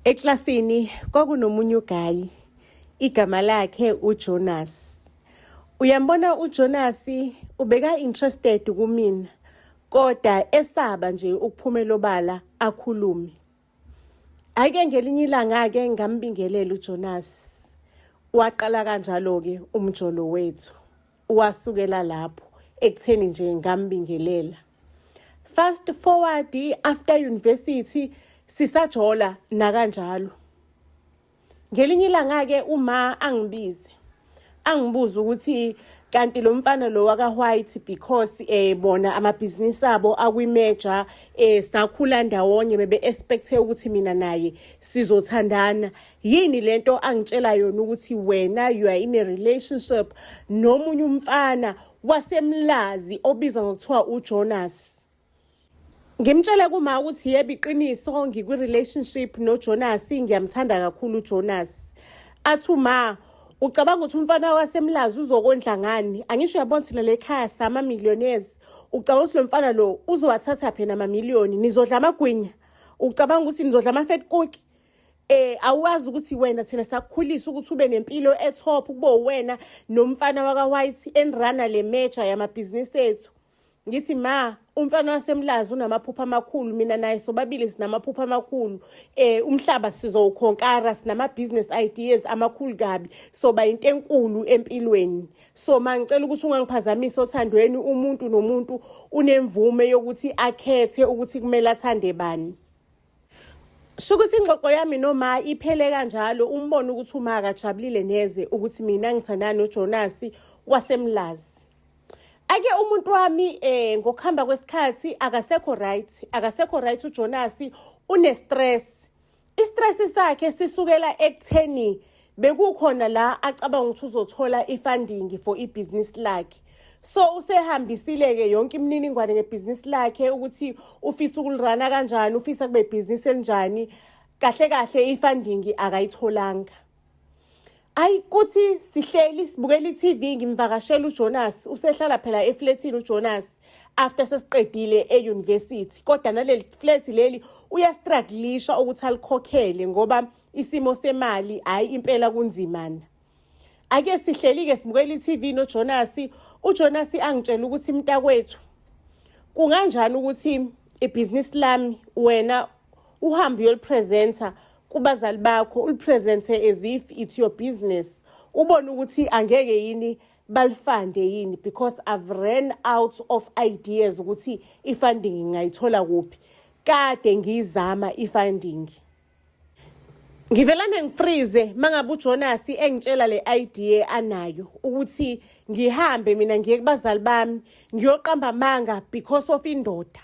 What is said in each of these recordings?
Eklasini kwakunomunye ugayi igama lakhe uJonas. Uyambona uJonas ubeka interested kumina kodwa esaba nje ukuphumela obala akhulume. Ake ngelinye ilanga-ke ngambingelela uJonas. Waqala kanjalo-ke umjolo wethu. Wasukela lapho ekutheni nje ngambingelela. Fast forward after university sisajola nakanjalo. Ngelinye ilanga-ke uma angibize angibuze ukuthi kanti lo mfana lo waka-white because bona amabhizinisi abo akwi-major sakhula ndawonye bebe-expecte ukuthi mina naye sizothandana. Yini lento angitshela yona ukuthi wena you are in a relationship nomunye umfana waseMlazi obiza ngokuthiwa uJonas? Ngimtshele kuma ukuthi yebo, iqiniso, ngikwi-relationship noJonas, ngiyamthanda kakhulu uJonas. Athi uma, ucabanga ukuthi umfana waseMlazi uzokondla ngani? Angisho uyabona thina le khaya sama-millionaires, ucabanga ukuthi lo mfana lo uzowathatha phela amamiliyoni? Nizodla amagwinya? Ucabanga ukuthi nizodla ama-vetkoek? Awazi ukuthi wena thina sakukhulisa ukuthi ube nempilo e-top, kube wena nomfana waka-white enirana le major yamabhizinisi ethu. Ngithi, ma, umfana waseMlazi unamaphupho amakhulu, mina naye sobabili sinamaphupho amakhulu, umhlaba sizowukhonkara, sinama-business ideas amakhulu kabi, soba into enkulu empilweni. So ma, ngicela ukuthi ungangiphazamisi othandweni. Umuntu nomuntu unemvume yokuthi akhethe ukuthi kumele athande bani. Sho ukuthi ingxoxo yami noma iphele kanjalo. Umbone ukuthi uma akajabulile neze ukuthi mina ngithandana noJonas waseMlazi. Ake umuntu wami ngokuhamba kwesikhathi akasekho right, akasekho right uJonas, une stress. I-stress sakhe sisukela ekutheni bekukhona la acabanga ukuthi uzothola i-funding for ibhizinisi lakhe. So usehambisile-ke yonke imininingwane ngebhizinisi lakhe, ukuthi ufisa ukulirana kanjani, ufisa kube ibhizinisi elinjani. Kahle kahle i-funding akayitholanga. Ayi, kuthi sihleli sibukela i-TV, ngimvakashela uJonas, usehlala phela efletini uJonas after sesiqedile e-university, kodwa naleli flat leli uyastrugglisha ukuthi alikhokhele ngoba isimo semali, hayi impela, kunzimana. Ake sihleli-ke sibukela i-TV noJonas, uJonas angitshela ukuthi, mntakwethu, kunganjani ukuthi ibhizinisi lami wena uhambe uyolipresenta kubazali bakho, ulipresente as if it's your business, ubone ukuthi angeke yini balifande yini, because I've ran out of ideas ukuthi i-funding ngingayithola kuphi, kade ngiyizama i-funding. Ngivelane ngifreeze mangabe uJonas engitshela le idea anayo ukuthi ngihambe mina ngiye kubazali bami ngiyoqamba amanga because of indoda.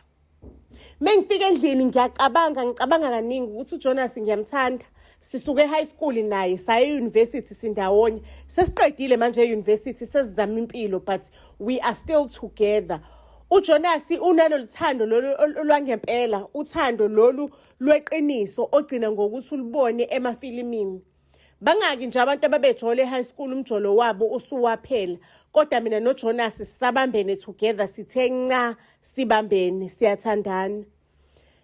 Mengifika endlini ngiyacabanga, ngicabanga kaningi ukuthi uJonas ngiyamthanda. Sisuke e-high school naye, saya e-university sindawonye. Sesiqedile manje e-university, sesizama impilo, but we are still together. UJonas unalo luthando lolu olwangempela, uthando lolu lweqiniso ogcina ngokuthi ulibone emafilimini. Bangaki nje abantu ababejole e-high school umjolo wabo usuwaphela, kodwa mina noJonas sisabambene together, sithe nca, sibambene, siyathandana.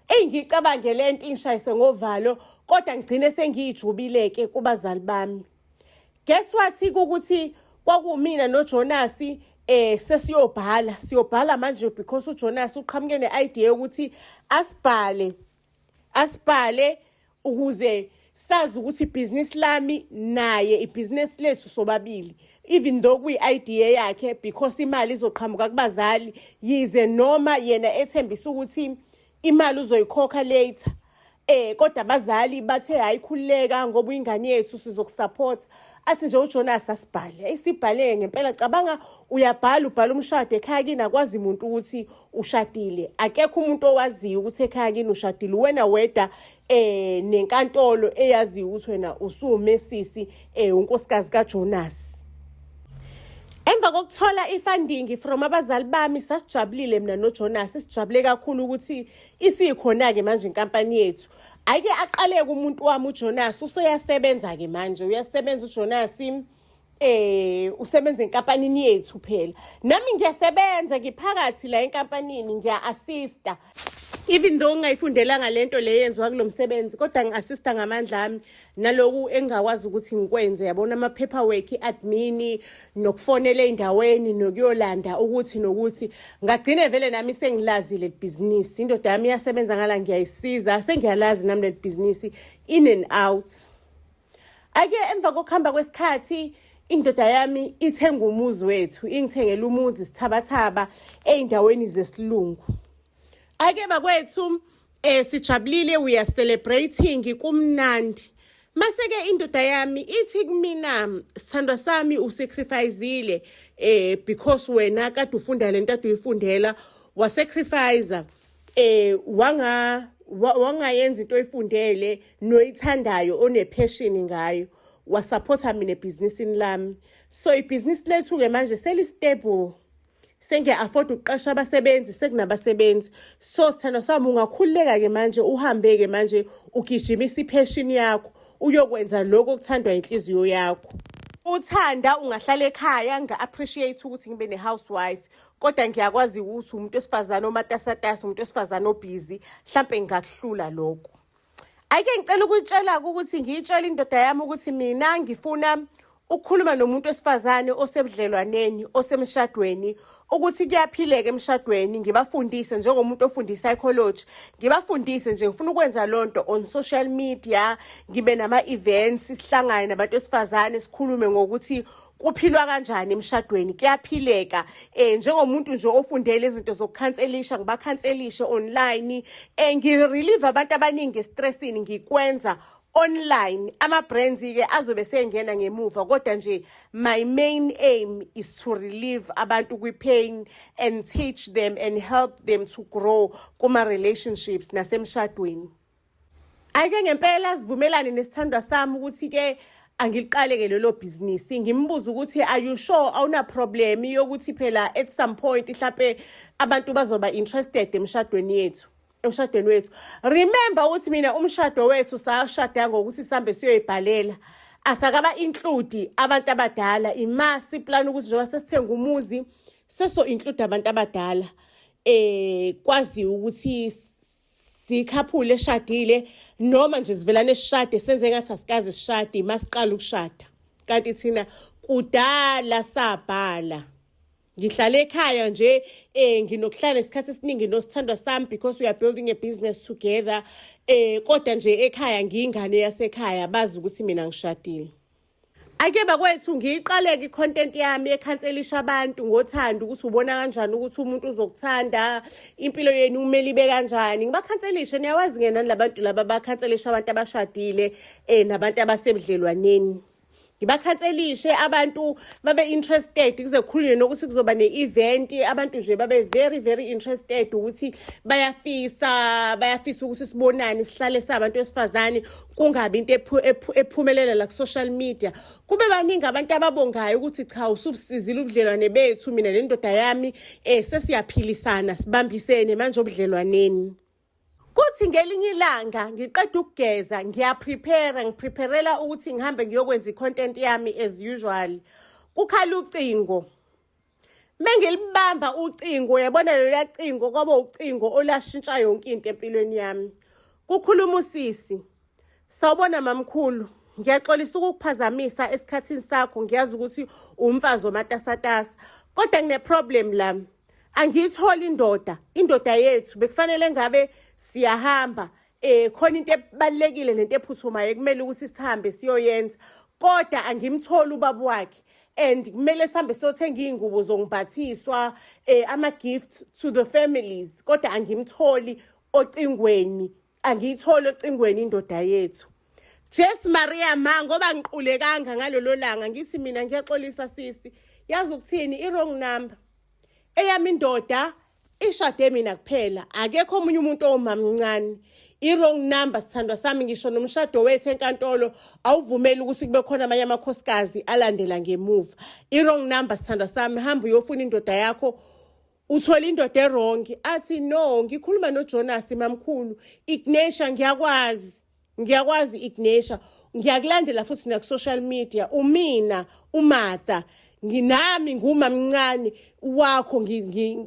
Eyi, ngicabange le nto ingishayise ngovalo, kodwa ngigcine sengiyijubile-ke kubazali bami. Guess what, ukuthi kwakumina noJonas sesiyobhala, siyobhala manje because uJonas uqhamuke ne-idea yokuthi asibhale, asibhale ukuze sazi ukuthi ibhizinisi lami naye ibhizinisi lethu sobabili, even though kuyi-idea yakhe, because imali izoqhamuka kubazali, yize noma yena ethembisa ukuthi imali uzoyikhokha later, kodwa abazali bathe, hayi, khululeka ngoba uyingane yethu, sizokusupport. Athi nje uJonas asibhale. Isibhale ngempela. Cabanga, uyabhala, ubhala umshado ekhaya kini, akwazi umuntu ukuthi ushadile, akekho umuntu owaziyo ukuthi ekhaya kini ushadile, wena wedwa nenkantolo eyaziyo ukuthi wena usuwumesisi, unkosikazi kaJonas. Emva kokuthola i-funding from abazali bami, sasijabulile mina noJonas, sijabule kakhulu ukuthi isikhona-ke manje inkampani yethu. Ake aqaleke umuntu wami uJonas, useyasebenza-ke manje, uyasebenza uJonas, usebenza enkampanini yethu phela. Nami ngiyasebenza, ngiphakathi la enkampanini, ngiya-assista. Even though ngingayifundelanga lento le yenziwa kulo msebenzi, kodwa ngi-assista ngamandla ami naloku engingakwazi ukuthi ngikwenze, yabona, ama-paperwork, i-admin, nokufonela ey'ndaweni, nokuyolanda ukuthi nokuthi. Ngagcine vele nami sengilazi leli bhizinisi. Indoda yami iyasebenza ngala, ngiyayisiza, sengiyalazi nami leli bhizinisi in and out. Ake emva kokuhamba kwesikhathi, indoda yami ithenga umuzi wethu, ingithengela umuzi sithabathaba ey'ndaweni zesilungu. Ake bakwethu, sijabulile, we are celebrating, kumnandi. Mase-ke indoda yami ithi kumina, "Sithandwa sami, usacrificeile because wena kade ufunda lento kade uyifundela, wasacrifice wangayenza into oyifundele noyithandayo, one-passion ngayo, wasupporta mina ebhizinisini lami. So ibhizinisi lethu-ke manje seli-stable, sengiya-afford ukuqasha abasebenzi, sekunabasebenzi. So sithandwa sami, ungakhululeka-ke manje, uhambe-ke manje, ugijimisa i-passion yakho, uyokwenza lokho okuthandwa inhliziyo yakho. Uthanda ungahlala ekhaya, nga-appreciate ukuthi ngibe ne-housewife, kodwa ngiyakwazi ukuthi umuntu wesifazane omatasatasa, umuntu wesifazane obhizi, mhlampe ngingakuhlula lokho." Ake ngicela ukuyitshela-ke ukuthi ngiyitshele indoda yami ukuthi mina ngifuna ukukhuluma nomuntu wesifazane osebudlelwaneni, osemshadweni, ukuthi kuyaphileka emshadweni. Ngibafundise njengomuntu ofundisa psychology, ngibafundise nje. Ngifuna ukwenza lonto on social media, ngibe nama-events, sihlangane nabantu besifazane, sikhulume ngokuthi kuphilwa kanjani emshadweni, kuyaphileka. Njengomuntu nje ofundele izinto zokukhanselisha, ngibakhanselishe online, ngirelieve abantu abaningi estressini, ngikwenza online. Ama-brands ke azobe sengena ngemuva, kodwa nje my main aim is to relieve abantu kwi-pain and teach them and help them to grow kuma-relationships nasemshadweni. Ake ngempela sivumelane nesithandwa sami ukuthi-ke angiliqale-ke lelo bhizinisi. Ngimbuze ukuthi, "Are you sure awuna problem yokuthi phela at some point hlampe abantu bazoba interested emshadweni yethu, emshadweni wethu?" Remember ukuthi mina umshado wethu sashada ngokuthi sihambe siyoyibhalela, asakaba include abantu abadala. Ima siplan ukuthi njengoba sesithenga umuzi, seso include abantu abadala, kwaziwe ukuthi sikhaphule eshadile, noma nje sivelane sishade, senze ngathi asikaze sishade masiqala ukushada, kanti thina kudala sabhala. Ngihlala ekhaya nje, nginokuhlala isikhathi esiningi nosithandwa sami because we are building a business together, kodwa nje ekhaya ngiyingane yasekhaya, bazi ukuthi mina ngishadile. Ake bakwethu, ngiyiqaleke i-content yami ekhanselisha abantu ngothando, ukuthi ubona kanjani ukuthi umuntu uzokuthanda, impilo yenu kumele ibe kanjani. Ngibakhanselishe, niyawazi ke nani labantu laba bakhanselisha abantu abashadile nabantu abasebudlelwaneni. Ngibakhanselishe, abantu babe interested, kuze kukhulunywe nokuthi kuzoba ne-event. Abantu nje babe very very interested ukuthi bayafisa ukuthi sibonane, sihlale sabantu besifazane, kungabi into ephumelela la ku-social media. Kube baningi abantu ababongayo ukuthi cha, usubusizile ubudlelwane bethu, mina nendoda yami, sesiyaphilisana, sibambisene manje obudlelwaneni. Kuthi ngelinye ilanga ngiqeda ukugeza, ngiyaprepare, ngipreparela ukuthi ngihambe ngiyokwenza i-content yami as usual, kukhala ucingo. Mengilibamba ucingo, yabona loluya cingo, kwaba ucingo olashintsha yonke into empilweni yami. Kukhuluma usisi, "Sawubona mamkhulu, ngiyaxolisa ukukuphazamisa esikhathini sakho, ngiyazi ukuthi umfazi omatasatasa, kodwa ngine-problem la. Angiyitholi indoda yethu. Bekufanele ngabe siyahamba, khona into ebalekile nento ephuthumayo ekumele ukuthi sihambe siyoyenza, kodwa angimtholi ubaba wakhe, and kumele sihambe siyothenga iy'ngubo zongibhathiswa, ama-gifts to the families, kodwa angimtholi ocingweni, angiyitholi ocingweni indoda yethu." Jesu Maria ma, ngoba ngiqulekanga ngalolo langa. Ngithi mina, "Ngiyaxolisa sisi, yazi ukuthini, i-wrong number. Eyami indoda ishade mina kuphela, akekho omunye umuntu owumamncane. I-wrong number, sithandwa sami. Ngisho nomshado wethu enkantolo awuvumeli ukuthi kube khona amanye amakhosikazi alandela ngemuva. I-wrong number, sithandwa sami. Hamba uyofuna indoda yakho, uthola indoda e-wrong." Athi, "No, ngikhuluma noJonas mamkhulu." "Ignatia, ngiyakwazi, ngiyakwazi Ignatia, ngiyakulandela futhi naku-social media. Umina uMartha. Nginami ngumamncane wakho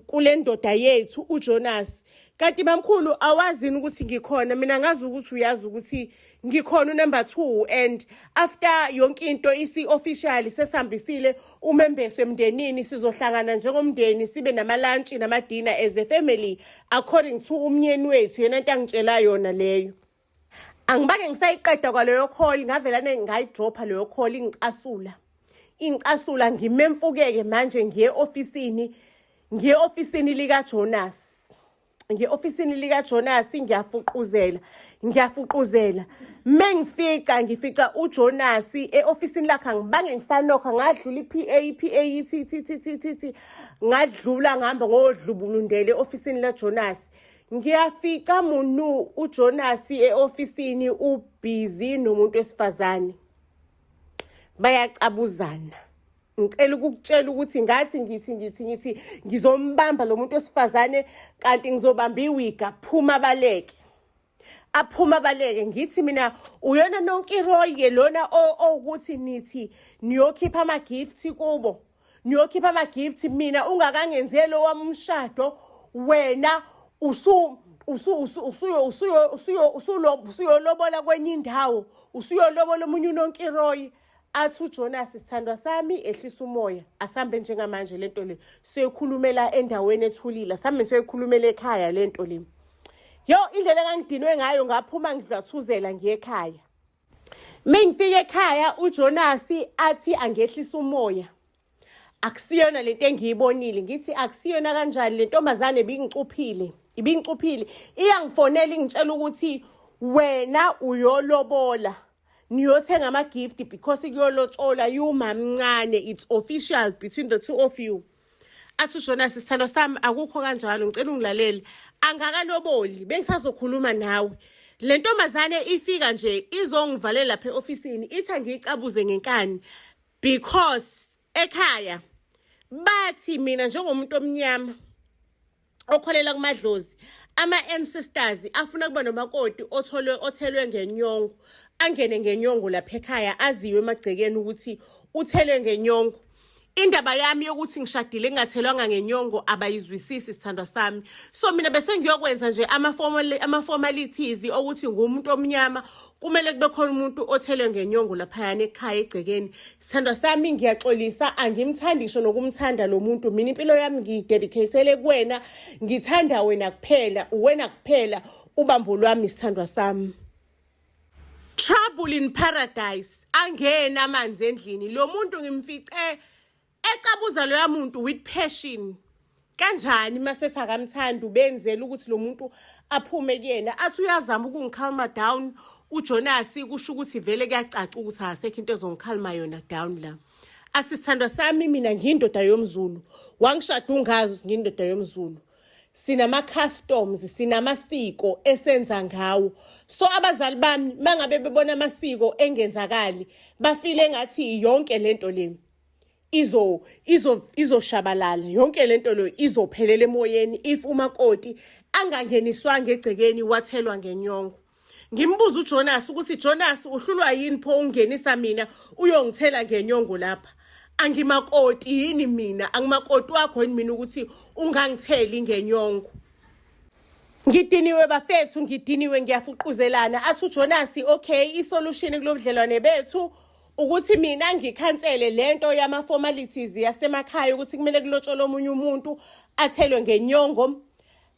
kule ndoda yethu uJonas. Kanti mamkhulu awazini ukuthi ngikhona mina ngazi ukuthi uyazi ukuthi ngikhona unumber 2 and after yonke into isi official sesihambisile umembeso emndenini sizohlangana njengomndeni sibe namalantshi namadina as a family according to umnyeni wethu yena into angitshela yona leyo. Angibake ngisayiqeda kwaleyo call ngavelane ngayidropha leyo call ingicasula. Ingicasula ngimemfukeke manje ngiye ofisini ngiye ofisini lika Jonas. Ngiye ofisini lika Jonas ngiyafuquzela ngiyafuquzela mengifica ngifica uJonas eofisini lakhe angibange ngisanokha ngadlula iPA iPA ithi thi thi thi thi ngadlula ngihamba ngodlubulundele eofisini la Jonas Ngiyafica munu uJonas e-ofisini ubhizi nomuntu wesifazane. Bayacabuzana. Ngicela ukukutshela ukuthi ngathi ngithi ngithi ngithi ngizombamba lo muntu wesifazane kanti ngizobamba iwiga phuma baleke. Aphuma baleke ngithi mina uyona nonkiroyi-ke lona owukuthi nithi niyokhipha ama-gifts kubo. Niyokhipha ama-gift mina ungakangenzeli owami umshado wena usu usu usu usuyo usuyo usuyo usuyolobola kwenye indawo usuyolobola omunye unonkiroyi athi uJonas sithandwa sami ehlisa umoya asambe njengamanje lento le siyoyikhulumela endaweni ethulile asambe siyoyikhulumela ekhaya lento le yo indlela engangidinwe ngayo ngaphuma ngidlwathuzela ngiye ekhaya Mengifika ekhaya uJonas athi angehlisa umoya. Akusiyona lento engiyibonile ngithi akusiyona kanjani le ntombazane ibingicuphile ibingicuphile iyangifonela ingitshela ukuthi wena uyolobola niyothenga ama-gift because kuyolotsholwa yumamncane it's official between the two of you athi uJonas sithandwa sami akukho kanjalo ngicela ungilalele angakaloboli bengisazokhuluma nawe le ntombazane ifika nje izongivalela lapha e-ofisini ithi angiyicabuze ngenkani because ekhaya bathi mina njengomuntu omnyama okholela kumadlozi ama-ancestors afuna kuba nomakoti otholwe othelwe ngenyongo angene ngenyongo lapha ekhaya aziwe emagcekeni ukuthi uthelwe ngenyongo indaba yami yokuthi ngishadile ngingathelwanga ngenyongo abayizwisisi sithandwa sami so mina bese ngiyokwenza nje ama-formalities okuthi ngumuntu omnyama kumele kube khona umuntu othelwe ngenyongo laphayana ekhaya egcekeni sithandwa sami ngiyaxolisa angimthandi ngisho nokumthanda lo muntu mina impilo yami ngiyidedicatele kuwena ngithanda wena kuphela uwena kuphela ubambo lwami sithandwa sami trouble in paradise angena amanzi endlini lo muntu ngimfice ecabuza loya muntu with passion kanjani masethi akamthandi ubenzela ukuthi lo muntu aphume kuyena athi uyazama ukungicalma down uJonas kusho ukuthi vele kuyacaca ukuthi asekho into ezongicalma yona down la athi sithandwa sami mina ngiyindoda yomZulu wangishada ungazi ngiyindoda yomZulu sinama-customs sinamasiko esenza ngawo so abazali bami mangabe bebona amasiko engenzakali bafile ngathi yonke lento le izo izo izoshabalala yonke lento lo izophelela emoyeni if umakoti angangeniswanga egcekeni wathelwa ngenyongo ngimbuza uJonas ukuthi Jonas uhlulwa yini pho ungenisa mina uyongithela ngenyongo lapha angimakoti yini mina angimakoti wakho yini mina ukuthi ungangitheli ngenyongo ngidiniwe bafethu ngidiniwe ngiyafuquzelana athi uJonas okay isolution kulobudlelwane bethu ukuthi mina ngikhansele lento yama formalities yasemakhaya ukuthi kumele kulotsholwe omunye umuntu athelwe ngenyongo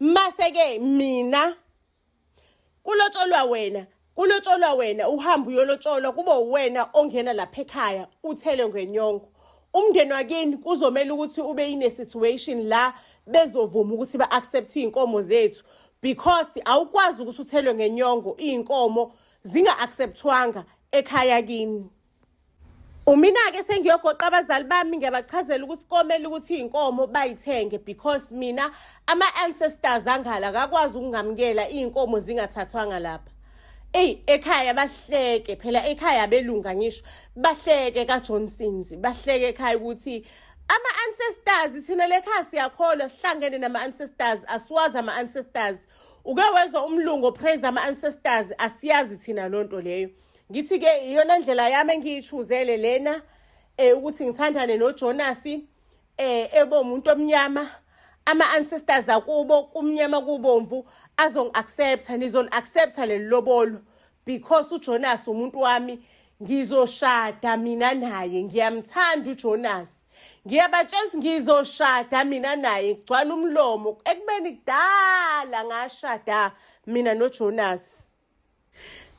mase ke mina kulotsholwa wena kulotsholwa wena uhambe uyolotsholwa kube uwena ongena lapha ekhaya uthele ngenyongo umndeni wakini kuzomela ukuthi ube ine situation la bezovuma ukuthi ba accept izinkomo zethu because awukwazi ukuthi uthelwe ngenyongo izinkomo zinga acceptwanga ekhaya kini Umina-ke sengiyogoqa abazali bami ngiyabachazela ukuthi komele ukuthi iy'nkomo bayithenge because mina ama-ancestors angala akakwazi ukungamukela iy'nkomo zingathathwanga lapha. Eyi ekhaya bahleke phela ekhaya abelunga ngisho bahleke kaJohnsons bahleke ekhaya ukuthi ama-ancestors thina lekhaya siyakholwa sihlangene nama-ancestors asiwazi ama-ancestors uke wezwa umlungu opraise ama-ancestors asiyazi thina loo nto leyo ngithi-ke iyona ndlela yami engiyichuzele lena Ukuthi ngithandane noJonas ebe umuntu omnyama, ama-ancestors akubo kumnyama kubomvu azongi-accepta, nizoli-accepta leli lobolo because uJonas umuntu wami, ngizoshada mina naye, ngiyamthanda uJonas. Ngiyabatshela ukuthi ngizoshada mina naye, kugcwala umlomo ekubeni kudala ngashada mina noJonas.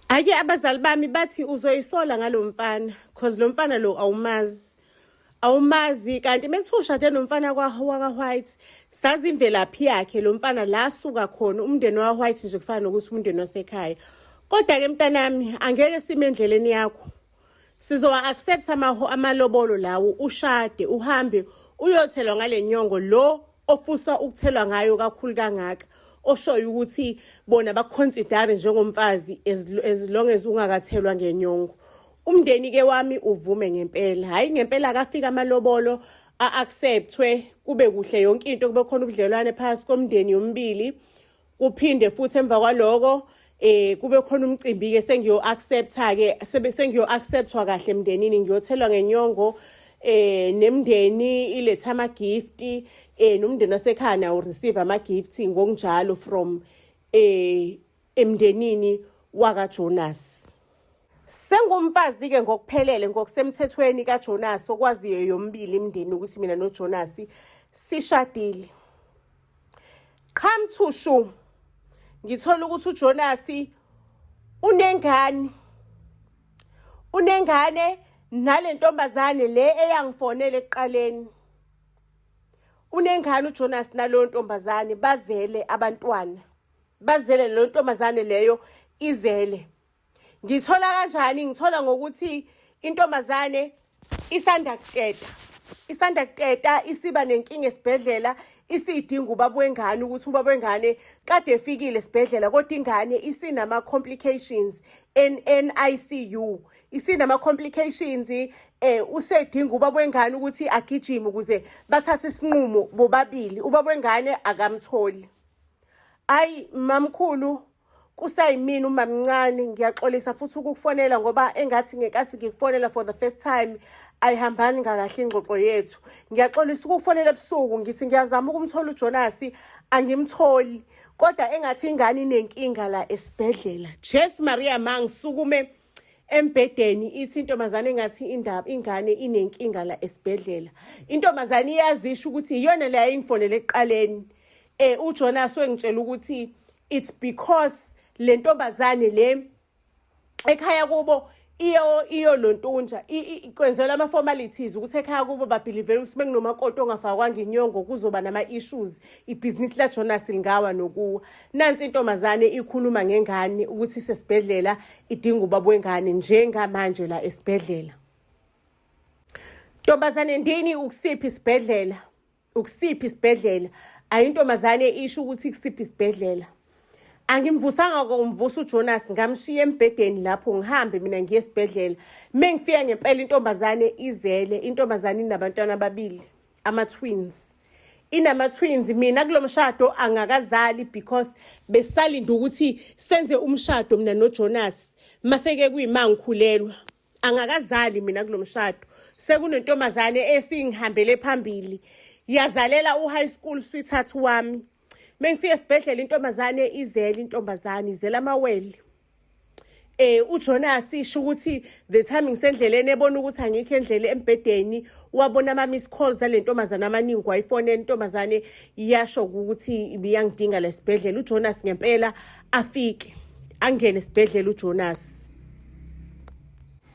Ake abazali bami bathi uzoyisola ngalo mfana, cause lo mfana lo awumazi. Awumazi kanti mekuthiwa ushade nomfana waka-White, sazi imvelaphi yakhe lo mfana, la asuka khona, umndeni wa-White nje kufana nokuthi umndeni wasekhaya. Kodwa-ke mntanami, angeke sime endleleni yakho. Sizowa-accept amalobolo lawo, ushade, uhambe uyothelwa ngale nyongo lo ofusa ukuthelwa ngayo kakhulu kangaka, oshoyo ukuthi bona bakuconsidere njengomfazi as long as ungakathelwa ngenyongo. Umndeni-ke wami uvume ngempela, hhayi ngempela akafika amalobolo a-acceptwe, kube kuhle yonke into, kube khona ubudlelwane phakathi komndeni yomibili. Kuphinde futhi emva kwaloko kube khona umcimbi ke, sengiyo accepta ke, sebe sengiyo acceptwa kahle emndenini, ngiyothelwa ngenyongo, nemndeni iletha ama gift, nomndeni wasekhaya nawo receive ama gift ngokunjalo from emndenini waka Jonas. Sengumfazi ke ngokuphelele ngokusemthethweni kaJonas, okwaziyo yomibili imndeni ukuthi mina noJonas sishadile. Come to shu, ngithola ukuthi uJonas unengane, unengane nale ntombazane le eyangifonela ekuqaleni. Unengane uJonas naloyo ntombazane, bazele abantwana, bazele leyo ntombazane leyo izele. Ngithola kanjani? Ngithola ngokuthi intombazane isanda kuteta, isanda kuteta, isiba nenkinga esibhedlela, isidinga ubaba wengane, ukuthi ubaba wengane kade efikile esibhedlela kodwa ingane isinama complications in NICU, isinama complications, usedinga ubaba wengane ukuthi agijime ukuze bathathe isinqumo bobabili. Ubaba wengane akamtholi. Ayi mamkhulu, kusayimina umamncane, ngiyaxolisa futhi ukukufonela ngoba engathi ngenkathi ngikufonela for the first time ayihambani ngakahle ingxoxo yethu. Ngiyaxolisa ukukufonela ebusuku, ngithi ngiyazama ukumthola uJonas, angimtholi, kodwa engathi ingane inenkinga la esibhedlela. Jesu Maria, ma ngisukume embhedeni, ithi intombazane engathi indaba ingane inenkinga la esibhedlela. Intombazane iyazisho ukuthi iyona le yayingifonele ekuqaleni. UJonas wengitshela ukuthi it's because le ntombazane le ekhaya kubo iyo lontunja kwenzelwa ama formalities, ukuthi ekhaya kubo babelieve ukuthi bekunomakoti ongafakwanga inyongo kuzoba nama issues, ibhizinisi la Jonas lingawa nokuwa. Nansi intombazane ikhuluma ngengane ukuthi isesibhedlela, idinga ubaba wengane njengamanje la esibhedlela. Ntombazane ndini, ukusiphi isibhedlela? Ukusiphi isibhedlela? Ayintombazane isho ukuthi kusiphi isibhedlela. Angimvusanga komvusa uJonas, ngamshiya embhedeni lapho, ngihambe mina ngiye esibhedlela. Mengifika ngempela intombazane izele, intombazane inabantwana ababili, ama-twins, inama-twins. Mina kulo mshado angakazali because besalinda ukuthi senze umshado mina noJonas, maseke kuyima ngikhulelwa. Angakazali mina kulo mshado, sekunentombazane esingihambele phambili, yazalela u-high school sweetheart wami. Mengifika esibhedlela intombazane izele, intombazane izele amawele. UJonas isho ukuthi the time ngisendleleni, ebona ukuthi angikho endlele embhedeni, wabona ama miss calls ale ntombazane amaningi, wayifonela intombazane, yasho ukuthi ibiyangidinga lesibhedlela. uJonas ngempela afike angene esibhedlela uJonas,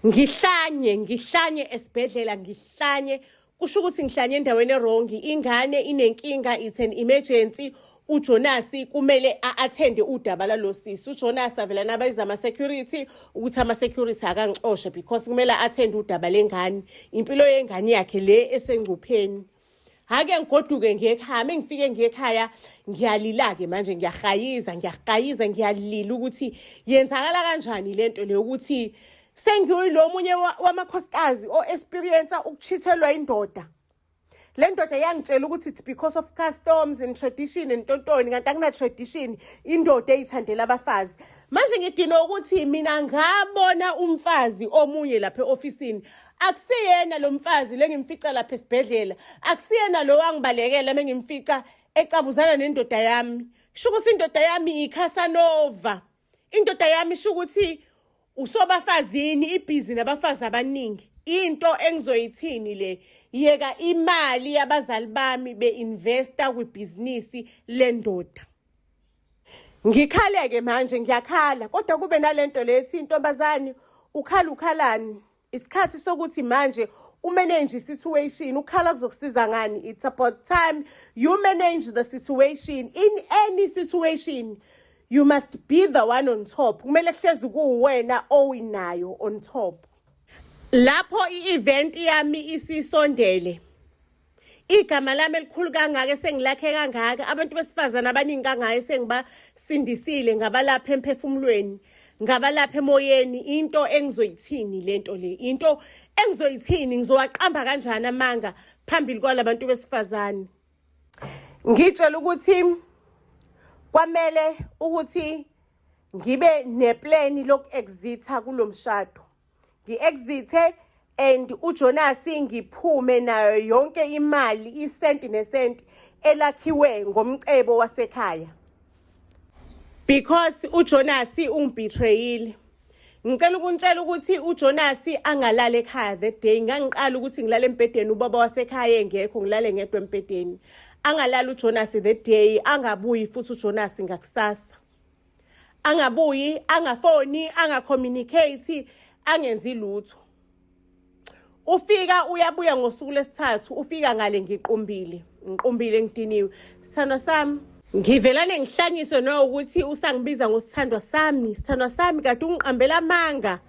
ngihlanye, ngihlanye esibhedlela, ngihlanye, kusho ukuthi ngihlanye endaweni e-wrong. Ingane inenkinga, it's an emergency, uJonas kumele a-attende udaba lalo sisi. UJonas avela nabayiza ama-security ukuthi ama-security akangixoshe because kumele a-attende udaba lengane, impilo yengane yakhe le esengcupheni. Hake ngigoduke ngiye ekhaya. Mengifike ngiye ekhaya, ngiyalila-ke manje, ngiyahayiza, ngiyahayiza, ngiyalila ukuthi yenzakala kanjani lento le, ukuthi sengiyilo munye wamakhosikazi o-experience ukuchithelwa indoda. Le ndoda yangitshela ukuthi it's because of customs and tradition and tontoni, kanti akuna-tradition. Indoda eyithandela abafazi. Manje ngidinwa ukuthi mina ngabona umfazi omunye lapha e-ofisini. Akusiyena lo mfazi lengimfica lapha esibhedlela, akusiyena lo wangibalekela mengimfica ecabuzana nendoda yami. Sho ukuthi indoda yami iCasanova. Indoda yami sho ukuthi usobafazini, ibhizi nabafazi abaningi. Into engizoyithini le? Yeka imali yabazali bami be-investa kwibhizinisi lendoda. Ngikhaleke manje, ngiyakhala, kodwa kube nalento lethi, intombazane, ukhala ukhalani? Isikhathi sokuthi manje umanage situation. Ukhala kuzokusiza ngani? It's about time you manage the situation. In any situation, you must be the one on top. Kumele hlezi kuwena owinayo on top. Lapho i-event yami isisondele, igama lami elikhulu kangaka esengilakhe kangaka, abantu besifazane abaningi kangaka esengibasindisile, ngabalapha emphefumulweni, ngabalapha emoyeni, into engizoyithini lento le? Into engizoyithini? Ngizowaqamba kanjani amanga phambili kwalabantu besifazane? Ngitshela ukuthi kwamele ukuthi ngibe neplan loku-exita kulo mshado, ngi-exithe and uJonas ngiphume nayo yonke imali, isenti nesenti elakhiwe ngomcebo wasekhaya, because uJonas ungibetrayile. Ngicela ukuntshela ukuthi uJonas angalala ekhaya that day. Ngangiqala ukuthi ngilale embhedeni ubaba wasekhaya engekho, ngilale ngedwa embhedeni. Angalala uJonas that day, angabuyi futhi uJonas ngakusasa, angabuyi, angafoni, angacommunicate, angenzi lutho. Ufika uyabuya ngosuku lesithathu, ufika ngale ngiqumbile, ngiqumbile, ngidiniwe. Sithandwa sami, ngivelane ngihlanyiswe nokuthi usangibiza ngosithandwa sami. Sithandwa sami, kade ungiqambela amanga,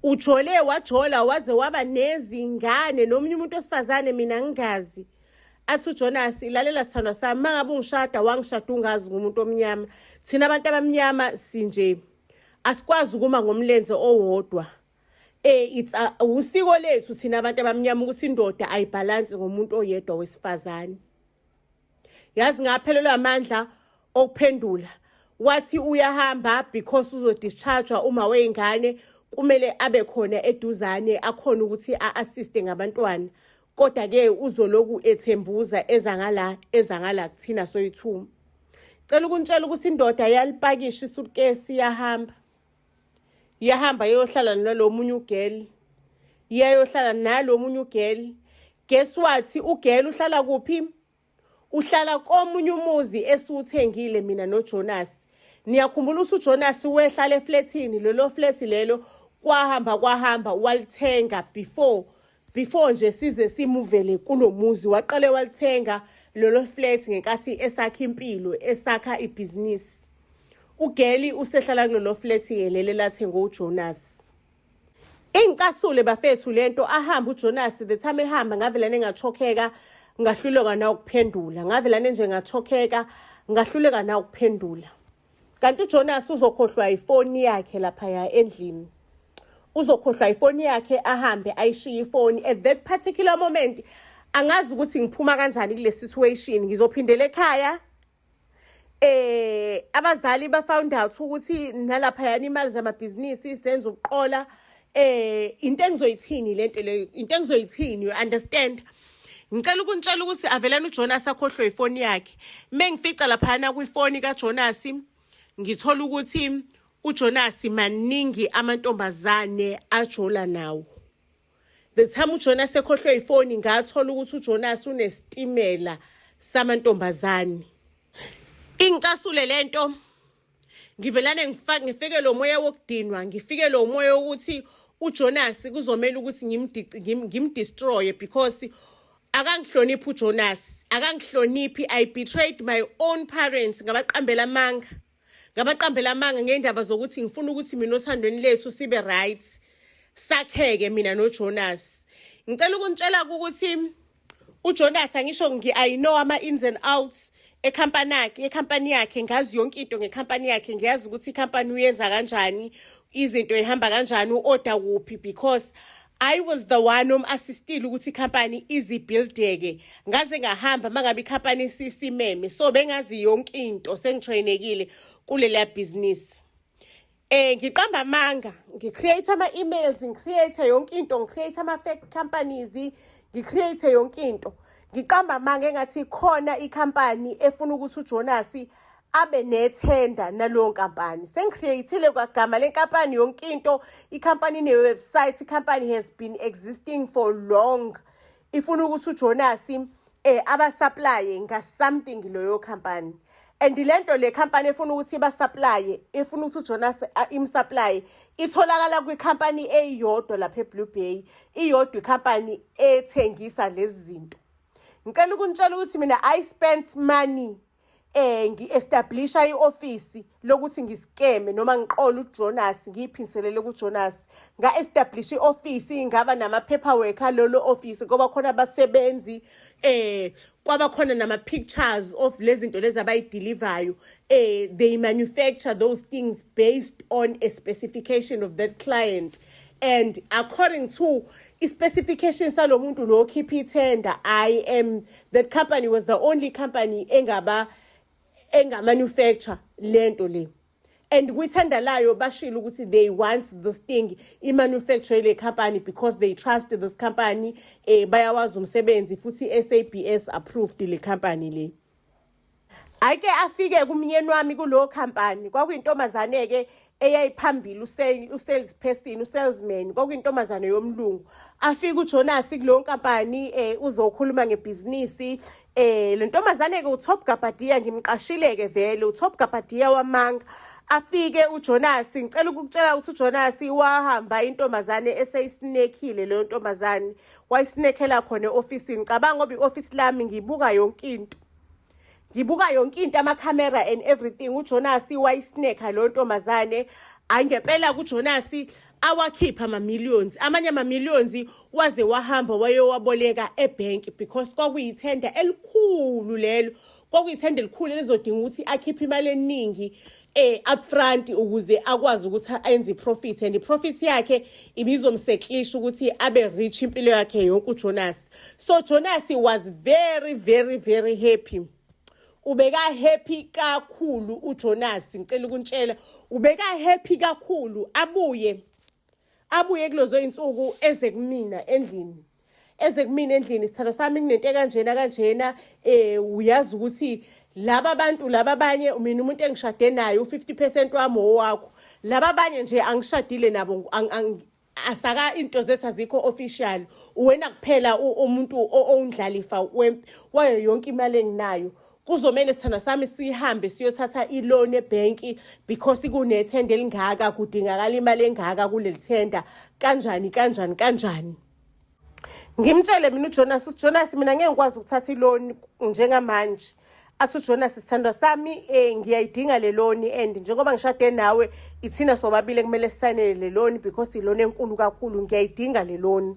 ujole, wajola waze waba nezingane nomunye umuntu wesifazane, mina ngingazi. Athi uJonas, "Lalela sithandwa sami, mangabe ungishada, wangishada ungazi ngumuntu omnyama. Thina abantu abamnyama sinje, asikwazi ukuma ngomlenze owodwa. It's usiko lethu thina abantu abamnyama ukuthi indoda ayibalance ngomuntu oyedwa wesifazane." Yazi, ngaphelelwa amandla okuphendula. Wathi uyahamba because uzodischargewa uma weyingane, kumele abe khona eduzane, akhona ukuthi a-assiste ngabantwana. Kodwa-ke uzoloku ethembuza, eza ngala, eza ngala kuthina soyi-two. Cela ukuntshela ukuthi indoda yalipakisha isuitcase, yahamba, yahamba yohlala nalo munye ugirl, iyayohlala nalo munye ugirl. Guess what? Ugirl uhlala kuphi? Uhlala komunye umuzi esiwuthengile mina noJonas. Niyakhumbula ukuthi uJonas wehlala efletini, lelo flat lelo kwahamba kwahamba walithenga before nje size simuvele kulo muzi. Waqale walithenga lolo flat ngenkathi esakha impilo, esakha ibhizinisi. Ugirl usehlala kulolo flat leli lathengwa uJonas. Ingicasule bafethu lento. Ahamba uJonas. The time ehamba, ngavelane ngachokheka, ngahluleka na ukuphendula. Ngavelane nje ngachokheka, ngahluleka na ukuphendula. Kanti uJonas uzokhohlwa ifoni yakhe laphaya endlini, uzokhohlwa ifoni yakhe, ahambe ayishiye ifoni. At that particular moment, angazi ukuthi ngiphuma kanjani kule situation. Ngizophindela ekhaya, abazali ba found out ukuthi nalapha yani imali zamabhizinisi senza ubuqola. Into engizoyithini lento le? Into engizoyithini? You understand? Ngicela ukuntshela ukuthi avelana uJonas akhohlwe ifoni yakhe. Mengifica laphana kwifoni kaJonas, ngithola ukuthi uJonas maningi amantombazane ajola nawo. The time uJonas ekhohlwe ifoni, ngathola ukuthi uJonas unesitimela samantombazane. Ingicasule lento. Ngivelane ngifike lo moya wokudinwa, ngifike lo moya wokuthi uJonas kuzomela ukuthi ngimdestroye because akangihloniphi uJonas, akangihloniphi. I betrayed my own parents, ngabaqambela amanga, ngabaqambela amanga ngendaba zokuthi ngifuna ukuthi mina othandweni lethu sibe right, sakheke mina noJonas. Ngicela ukuntshela ukuthi uJonas, angisho I know ama ins and outs ekhampani yakhe, ekhampani yakhe. Ngazi yonke into ngekhampani yakhe. Ngiyazi ukuthi ikhampani uyenza kanjani, izinto ihamba kanjani, u-order kuphi, because I was the one om-assistile ukuthi ikhampani izibuildeke, ngaze ngahamba mangabe ikhampani isisimeme, so bengazi yonke into, sengitrainekile kulela business. Ngiqamba amanga, ngicreate ama-emails, ngicreate yonke into, ngicreate ama-fake companies, ngicreate yonke into. Ngiqamba amanga engathi khona ikhampani efuna ukuthi uJonas abe nethenda nalowo nkampani. Sengicreatile kwagama lenkampani, yonke into. Ikhampani ine-website, ikhampani has been existing for long. Ifuna ukuthi uJonas abasupply nga-something loyo company, and lento le company efuna ukuthi ibasupply, efuna ukuthi uJonas imsupply, itholakala kwikhampani eyodwa lapha eBlue Bay, iyodwa ikhampani ethengisa lezi zinto. Ngicela ukunitshela ukuthi mina I spent money ngi-establisha i-ofisi lokuthi ngiskeme noma ngiqole uJonas, ngiyiphinselele kuJonas. Nga-establish i-ofisi, ngaba nama-paperwork alolo office, ngoba khona abasebenzi, kwaba khona nama-pictures of lezi zinto lezi abayidelivayo. They manufacture those things based on a specification of that client, and according to i-specification salo muntu lo okhipha ithenda, I am that company was the only company engaba engamanufacture lento le, and kwithenda layo bashilo ukuthi they want this thing i-manufacture le company because they trust this company, bayawazi umsebenzi, futhi SABS approved le company le. Ake afike kumnyeni wami kulowo company, kwakuyintombazane-ke eyayiphambili, u-sales person, u-salesman, kwakuyintombazane yomlungu. Afike uJonas kuleyo nkampani, uzokhuluma ngebhizinisi. Le ntombazane-ke uTop Gabadiya, ngimqashile-ke vele uTop Gabadiya wamanga. Afike uJonas, ngicela ukukutshela ukuthi uJonas wahamba intombazane eseyisnekhile. Leyo ntombazane wayisnekhela khona e-ofisini. Cabanga, ngoba i-ofisi lami ngibuka yonke into, ngibuka yonke into, amakhamera and everything. UJonas wayisnekha lo ntombazane. Hayi, ngempela kuJonas awakhipha ama-millions, amanye ama-millions waze wahamba wayowaboleka ebhenki, because kwakuyithenda elikhulu lelo, kwakuyithenda elikhulu elizodinga ukuthi akhiphe imali eningi upfront ukuze akwazi ukuthi ayenze iprofit, and iprofit yakhe ibizomseklisha ukuthi abe rich impilo yakhe yonke uJonas. So Jonas was very, very, very happy. Ubeka happy kakhulu uJonas, ngicela ukuntshela, ubeka happy kakhulu. Abuye kulezo insuku, eze kumina endlini, eze kumina endlini, "Sithando sami, kunento kanjena kanjena. Uyazi ukuthi laba bantu laba abanye, mina umuntu engishade naye u50% wami owakho, laba abanye nje angishadile nabo, asaka into zethu azikho official. Uwena kuphela umuntu owundlalifa wayo yonke imali enginayo. Kuzomele, sithanda sami, sihambe siyothatha iloan ebhenki because kunethenda elingaka, kudingakala imali engaka kuleli thenda, kanjani kanjani kanjani." Ngimtshele mina uJonas, uJonas, mina ngeke ngikwazi ukuthatha iloan njengamanje. Athi uJonas, "Sithandwa sami, ngiyayidinga le loan, and njengoba ngishade nawe, ithina sobabili kumele sisayinele le loan because iloan enkulu kakhulu, ngiyayidinga le loan."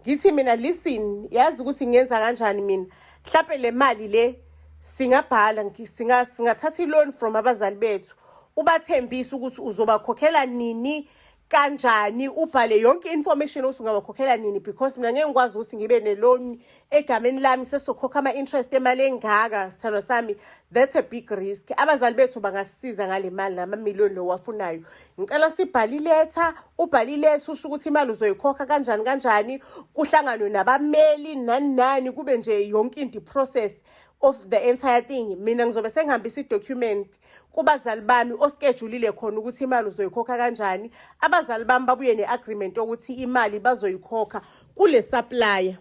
Ngithi mina, "Listen, yazi ukuthi ngiyenza kanjani mina? Mhlampe le mali le singabhala, singathatha i-loan from abazali bethu, ubathembise ukuthi uzobakhokhela nini, kanjani, ubhale yonke i-information ukuthi ungabakhokhela nini, because mina ngeke ngikwazi ukuthi ngibe ne-loan egameni lami, sesizokhokha ama-interest emali engaka. Sithandwa sami, that's a big risk. Abazali bethu bangasisiza ngale mali namamiliyoni lo wafunayo. Ngicela sibhale iletha, ubhale iletha, usho ukuthi imali uzoyikhokha kanjani kanjani, kuhlanganwe nabameli, nani nani, kube nje yonke into, i-process of the entire thing. Mina ngizobe sengihambisa i-document kubazali bami oschedulile khona ukuthi imali uzoyikhokha kanjani. Abazali bami babuye ne-agreement yokuthi imali bazoyikhokha kule supplier."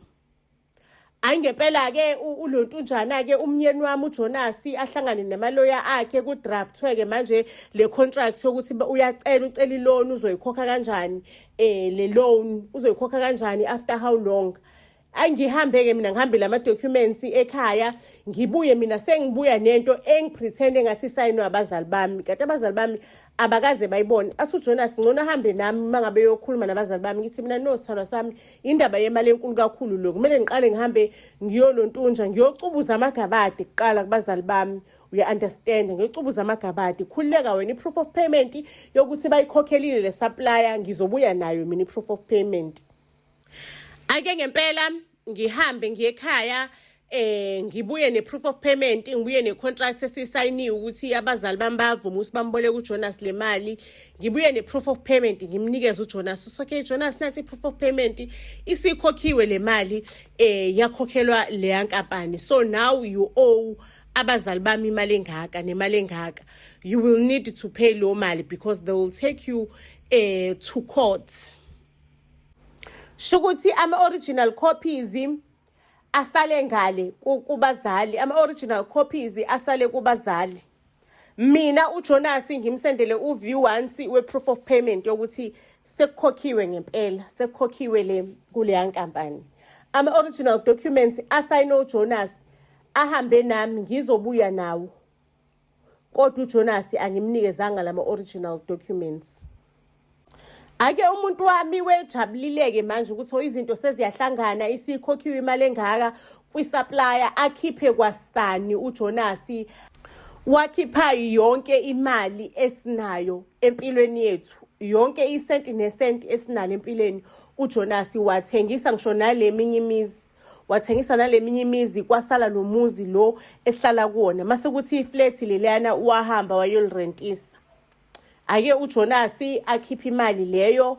Hayi, ngempela-ke ulontunjana-ke umnyeni wami uJonas ahlangane namaloya akhe, kudraftwe-ke manje le contract yokuthi uyacela, ucela iloan, uzoyikhokha kanjani le loan, uzoyikhokha kanjani, after how long. Angihambe-ke mina, ngihambe lama-documents ekhaya, ngibuye mina sengibuya nento engipretende engathi isayinwe abazali bami, kanti abazali bami abakaze bayibone. Athi uJonas ngcono ahambe nami uma ngabe yokhuluma nabazali bami. Ngithi mina, "No, sithandwa sami, indaba yemali enkulu kakhulu lo, kumele ngiqale ngihambe ngiyolontunja, ngiyocubuza amagabade kuqala kubazali bami, uya-understand, ngiyocubuza amagabade. Khululeka wena, i-proof of payment yokuthi bayikhokhelile le supplier, ngizobuya nayo mina i-proof of payment." Ake ngempela ngihambe ngiye ekhaya, ngibuye ne-proof of payment, ngibuye ne-contract esisayiniwe ukuthi abazali bami bayavuma ukuthi bamboleke uJonas le mali. Ngibuye ne-proof of payment, ngimnikeze uJonas. Okay Jonas, nathi i-proof of payment, isikhokhiwe le mali, yakhokhelwa leya nkampani. So now you owe abazali bami imali engaka nemali engaka. You will need to pay lo mali because they will take you to court. Shukuthi ama-original copies asale ngale kubazali, ama-original copies asale kubazali. Mina uJonas ngimsendele u-view once we-proof of payment yokuthi sekukhokhiwe ngempela, sekukhokhiwe le kuleya nkampani. Ama-original documents asayine uJonas ahambe nami, ngizobuya nawo, kodwa uJonas angimnikezanga lama-original documents. Ake umuntu wami wejabulileke manje ukuthi oh, izinto seziyahlangana, isikhokhiwe imali engaka kwi-supplier. Akhiphe kwasani uJonas, wakhipha yonke imali esinayo empilweni yethu, yonke isenti nesenti esinalo empilweni. uJonas wathengisa ngisho nale minye imizi, wathengisa nale minye imizi, kwasala lo muzi lo esihlala kuwona. Mase kuthi iflat leliyana wahamba wayolirentisa. Ake uJonas akhiphe imali leyo,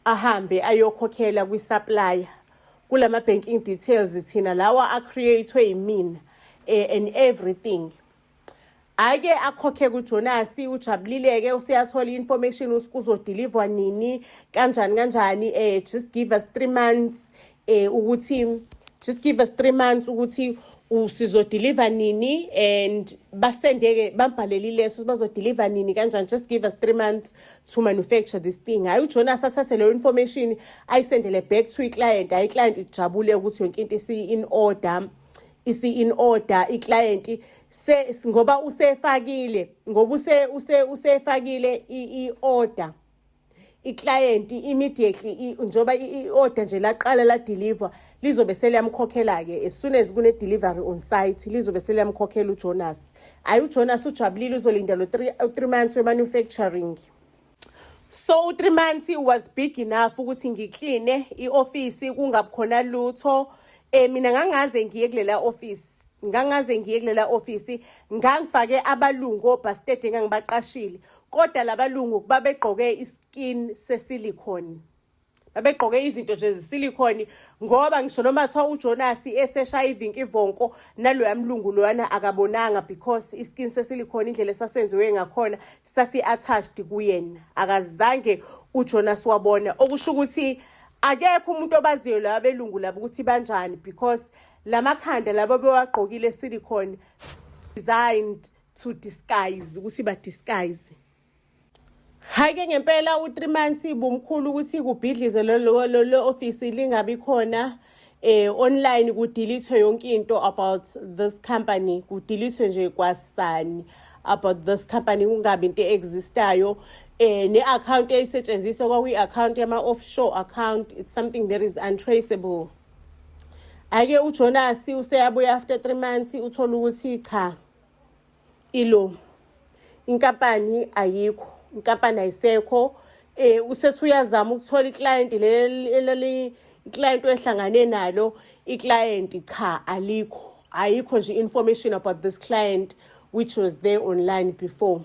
ahambe ayokhokhela kwi-supplier kulama banking details thina lawa a-create-we yimina and everything. Ake akhokhe kuJonas, ujabulile-ke, useyathola i-information ukuthi kuzodeliverwa nini, kanjani kanjani. Just give us 3 months, ukuthi just give us 3 months ukuthi sizodeliver nini, and basende-ke bambhalele ileso bazodeliver nini, kanjani. Just give us 3 months to manufacture this thing. Hhayi, uJonas athathe leyo information ayisendele back to i-client. Hhayi, i-client ijabule ukuthi yonke into isi-in order, isi-in order. I-client se ngoba usefakile, ngoba usefakile i-order, i-client immediately njengoba i-order nje laqala la-deliver, lizobe seliyamkhokhela-ke as soon as kune-delivery on site, lizobe seliyamkhokhela uJonas. Hhayi, uJonas ujabulile, uzolinda lo 3 months we-manufacturing. So u-3 months was big enough ukuthi ngikline i-ofisi, kungabi khona lutho. Mina ngangaze ngiye kulela office, ngangaze ngiye kulela office, ngangifake abalungu obastard engangibaqashile, kodwa labalungu babegqoke iskin sesilicone, babegqoke izinto nje zesilicone, ngoba ngisho noma kuthiwa uJonas eseshaya ivinkivonko naloya mlungu loyana, akabonanga because iskin sesilicone, indlela esasenziwe ngakhona, sasi-attached kuyena. Akazange uJonas wabona, okusho ukuthi akekho umuntu obaziyo la belungu labo ukuthi banjani, because lamakhanda labo bewagqokile silicone designed to disguise, ukuthi ba disguise. Hayi-ke ngempela u-3 months bumkhulu ukuthi kubhidlize lo office, lingabi khona online, kudelete yonke into about this company, kudelete nje kwasani about this company, kungabi into existayo. Ne-account eyisetshenziswa kwakuyi-account yama-offshore account. It's something that is untraceable. Ake uJonas useyabuya after 3 months, uthola ukuthi cha, ilo inkampani ayikho, inkampani ayisekho. Usethi uyazama ukuthola iclient leli, iclient ohlangane nalo, iclient cha, alikho, ayikho nje information about this client which was there online before.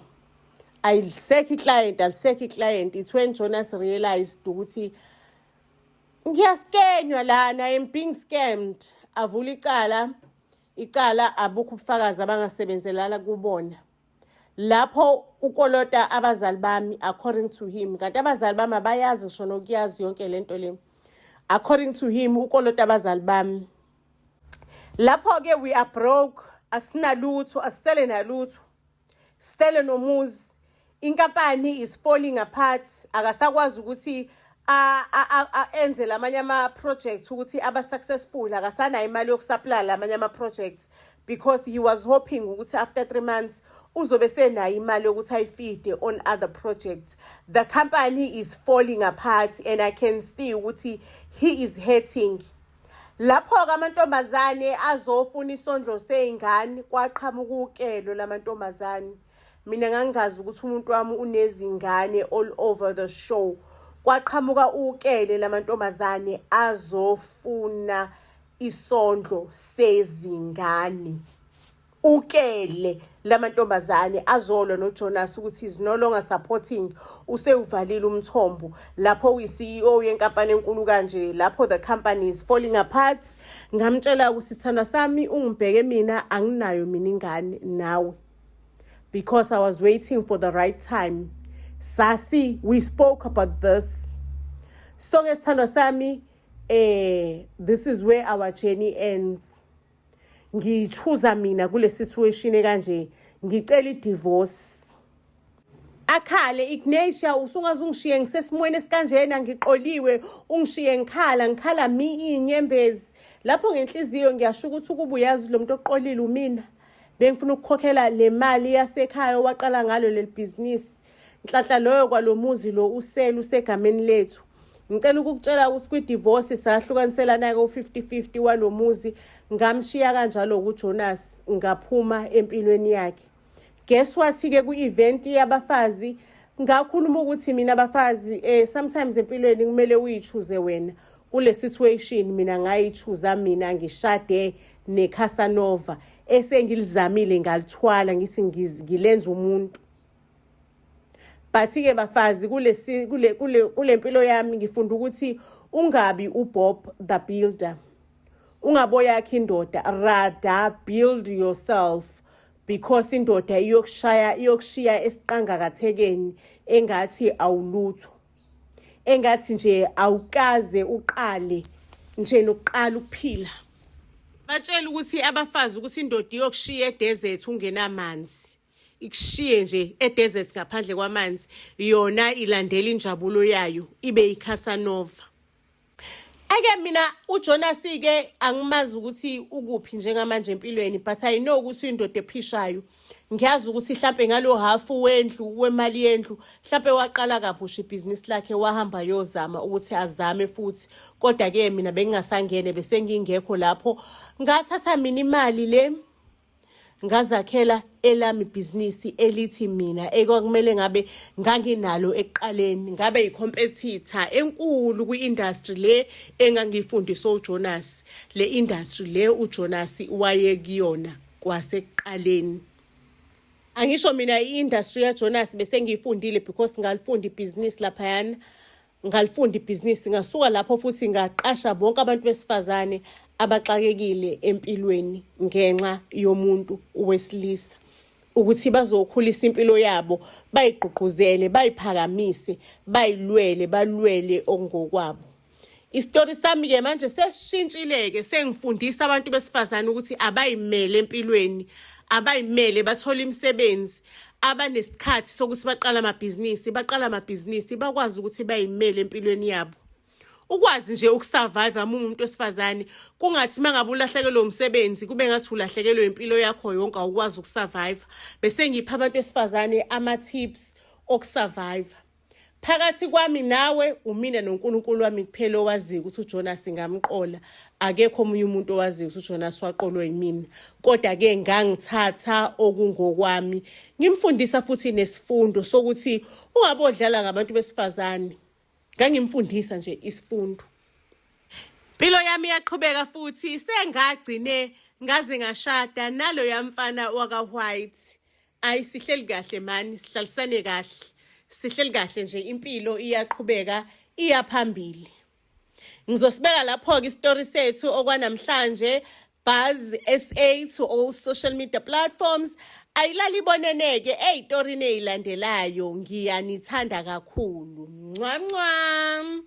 Ayisekho iclient, alisekho iclient. It's when Jonas realized ukuthi ngiyaskenywa lana, I am being scammed. Avula icala, icala abukho ubufakazi abangasebenzelana kubona lapho ukolota abazali bami, according to him. Kanti abazali bami abayazi ngisho nokuyazi yonke lento le. According to him, ukolota abazali bami. Lapho-ke we are broke, asinalutho, asisele nalutho, sisele nomuzi. Inkampani is falling apart, akasakwazi ukuthi enze lamanye ama-projects ukuthi aba successful, akasanayo imali yokusupply lamanye ama-projects, because he was hoping ukuthi after 3 months uzobe senayo imali yokuthi ayifeede on other projects. The company is falling apart and I can see ukuthi he is hurting. Lapho-ke amantombazane azofuna isondlo sey'ngane, kwaqhamuka ukelo lamantombazane. Mina ngangingazi ukuthi umuntu wami unezingane all over the show. Kwaqhamuka ukele lamantombazane azofuna isondlo sezingane. Ukele lamantombazane azolwa noJonas ukuthi is no longer supporting, usewuvalile umthombo lapho uyi-CEO yenkampani enkulu kanje, lapho the company is falling apart. Ngamtshela ukuthi, sithandwa sami, ungibheke mina, anginayo mina ingane nawe, because I was waiting for the right time. Sasi, we spoke about this. So ke, sithandwa sami, this is where our journey ends. Ngiyi-choose mina kule situation ekanje, ngicela i-divorce. Akhale, "Ignatia, usungaze ungishiye ngisesimweni esikanjena, ngiqoliwe, ungishiye ngikhala, ngikhala mi iy'nyembezi." Lapho ngenhliziyo ngiyasho ukuthi ukuba uyazi lo muntu oqolile umina, bengifuna ukukhokhela le mali yasekhaya owaqala ngalo leli bhizinisi. Nhlanhla loyo kwalo muzi lo usele usegameni lethu. Ngicela ukukutshela ukuthi kwi-divorce sahlukaniselana-ke u-50-50 walo muzi. Ngamshiya kanjalo kuJonas, ngaphuma empilweni yakhe. Guess what-ke, kwi-event yabafazi ngakhuluma ukuthi mina abafazi, sometimes empilweni kumele uyi-choose wena. Kule situation mina ngayi-choose mina, ngishade neCasanova esengilizamile, ngalithwala, ngithi ngilenza umuntu. But-ke bafazi, kule kule kule mpilo yami ngifunda ukuthi ungabi uBob the Builder, ungaboyakho indoda, rather build yourself, because indoda iyokushaya, iyokushiya esiqangakathekeni engathi awulutho, engathi nje awukaze uqale nje nokuqala ukuphila. Batshela ukuthi abafazi ukuthi indoda iyokushiya e-desert ungenamanzi, ikushiye nje e-desert ngaphandle kwamanzi, yona ilandela injabulo yayo, ibe iCasanova. Ake mina uJonas-ke angimazi ukuthi ukuphi njengamanje empilweni, but I know ukuthi uyindoda ephishayo. Ngiyazi ukuthi hlampe ngalo hafu wendlu, wemali yendlu, hlampe waqala kabusha ibhizinisi lakhe, wahamba yozama ukuthi azame futhi. Kodwa-ke mina bengingasangene, bese ngingekho lapho. Ngathatha mina imali le, ngazakhela elami ibhizinisi elithi mina ekwakumele ngabe nganginalo ekuqaleni, ngabe i-competitor enkulu kwi-industry le engangiyifundiswa uJonas, le industry le uJonas wayekuyona kwasekuqaleni. Angisho mina i-industry yaJonas bese ngiyifundile, because ngalifunda ibhizinisi laphayana, ngalifunda ibhizinisi, ngasuka lapho futhi ngaqasha bonke abantu besifazane abaxakekile empilweni ngenxa yomuntu wesilisa, ukuthi bazokhulisa impilo yabo, bayigqugquzele, bayiphakamise, bayilwele, balwele okungokwabo. Isitori sami-ke manje sesishintshile-ke, sengifundisa abantu besifazane ukuthi abayimele empilweni, abayimele, bathole imisebenzi, abanesikhathi sokuthi baqala amabhizinisi, baqala amabhizinisi, bakwazi ukuthi bayimele empilweni yabo, ukwazi nje uku-survive uma ungumuntu wesifazane. Kungathi uma ngabe ulahlekelwe umsebenzi kube ngathi ulahlekelwe impilo yakho yonke, awukwazi uku-survive. Bese ngipha abantu besifazane ama-tips oku-survive. Phakathi kwami nawe, umina noNkulunkulu wami kuphela owaziyo ukuthi uJonas ngamqola. Akekho omunye umuntu owaziyo ukuthi uJonas waqolwa yimina. Kodwa-ke ngangithatha okungokwami, ngimfundisa futhi nesifundo sokuthi ungabodlala ngabantu besifazane. Ngangimfundisa nje isifundo. Impilo yami iyaqhubeka futhi, sengagcine ngaze ngashada naloya mfana waka-white. Ayi, sihleli kahle mani, sihlalisane kahle, sihleli kahle nje, impilo iyaqhubeka, iya phambili. Ngizosibeka lapho-ke isitori sethu okwanamhlanje. Buzz SA to all social media platforms. Ayilali iboneneke ey'torini ey'landelayo. Ngiyanithanda kakhulu. Ncwa ncwa.